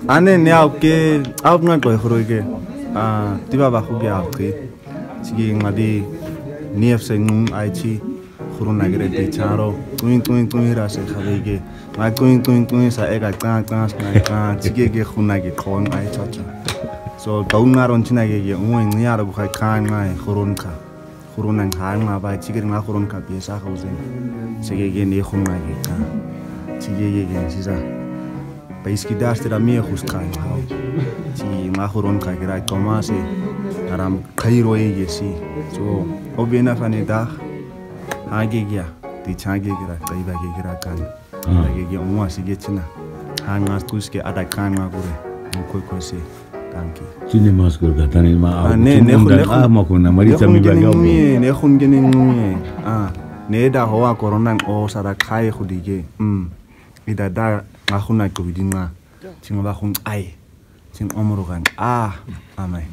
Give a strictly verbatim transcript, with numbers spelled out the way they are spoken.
Ane ne auke, auk nga koi huru ke. Ah, tiba bahu ke auke. Sige nga di ni F C ngun aichi. Huru na gere di charo. Tuin, tuin, tuin ra se khabe ke. Nga tuin, tuin, tuin sa eka tsan, tsan, tsan, tsan. Sige ke huna ke kon ai chacha. So, tau nga ron china ke ke. Ue, ni aro bukai kan nga hurun ka. Hurun nang hang nga bai, chikir nga hurun ka piesa hausen. Chikir ke ne hurun nga ke ka. Chikir ke ke sisa. Paiski das tera mie hus ka nga hau. Chi nga hurun ka kira komase. Aram kairo e ke si. So, obena fane da. Ha ke kia. Ti cha ke kira, kaiba ke kira kan. Ah. Ke ke umwa si ke china. Ha nga kus ke ada kan nga kure. Koi koi se. Danke. Chine mas kurga tani ma. Ah, ne, ne, ne, ah, ma kuna, marita mi baga. Ne, ne, ne, ne. Ah, ne da hoa corona o sara kai hudi ke. Mm. Ida da nga huna ko bidinga. Chinga ba hun ai. Ching omoro kan. Ah, amai.